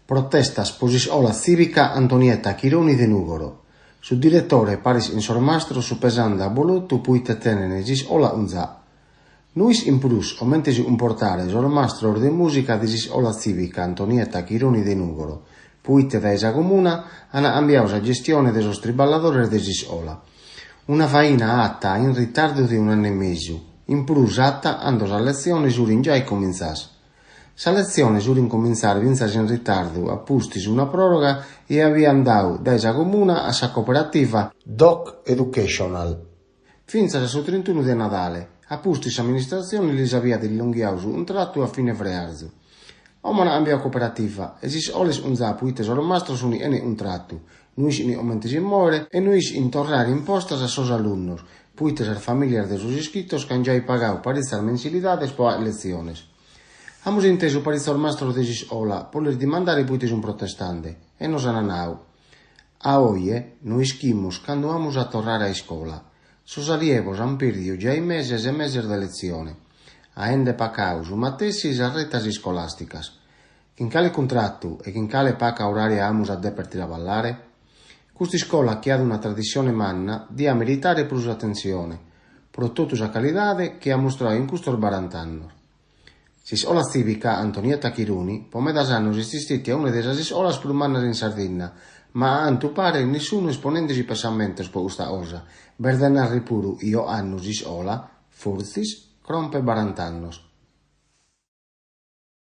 Protestas pro s'iscola tzìvica Antonietta Chironi de Nùgoro. Su diretore paris chin sos mastros sunt pesande abolotu proite tenent s'iscola cunzà. Nois in prus comente si cumportare sos mastros de mùsica de s'iscola tzìvica Antonietta Chironi de Nùgoro, proite dae sa Comuna ant cambiadu sa gestione de sos triballadores de s'iscola. Una faina ata in ritardu de un'annu e mesu, in prus ata cando sas letziones furint giai comintzas. Sas letziones furint comintzas fintzas in ritardu a pustis una pròroga chi aviant dadu dae sa Comuna a sa cooperativa Doc Educational fintzas a su trintunu de Nadale, a pustis s'amministratzione lis aviat illonghiadu su cuntratu a fine frearzu. Como ant cambiadu cooperativa e s'iscola est cunzada proite sos mastros sunt chene cuntratu, no ischint comente si mòere e no ischint torrare impostas a sos alunnos, proite sas famìlias de sos iscritos ch'ant giai pagadu paritzas mensilidades pro fàghere letziones. Amus intesu paritzos mastros de s'iscola pro lis dimandare proite sunt protestande e nos ant nadu, A oje no ischimus cando amus a torrare a iscola. Sos allievos ant pèrdidu giai meses e meses de letzione, aende pagadu su matessi sas retas iscolàsticas. Chin cale cuntratu e chin cale paga orària amus a dèpere traballare? Custa iscola chi at una tradissione manna diat meritare prus atentzione, pro totu sa calidade chi at mustradu in custos barant'annos. S'iscola tzìvica Antonietta Chironi pro medas annos est istètia una de sas iscolas prus mannas in Sardinna, ma a cantu paret nissunu est ponende-si pessamentos pro custa cosa, b'est de nàrrere puru chi ocannu s'iscola, fortzis, crompet barant'annos.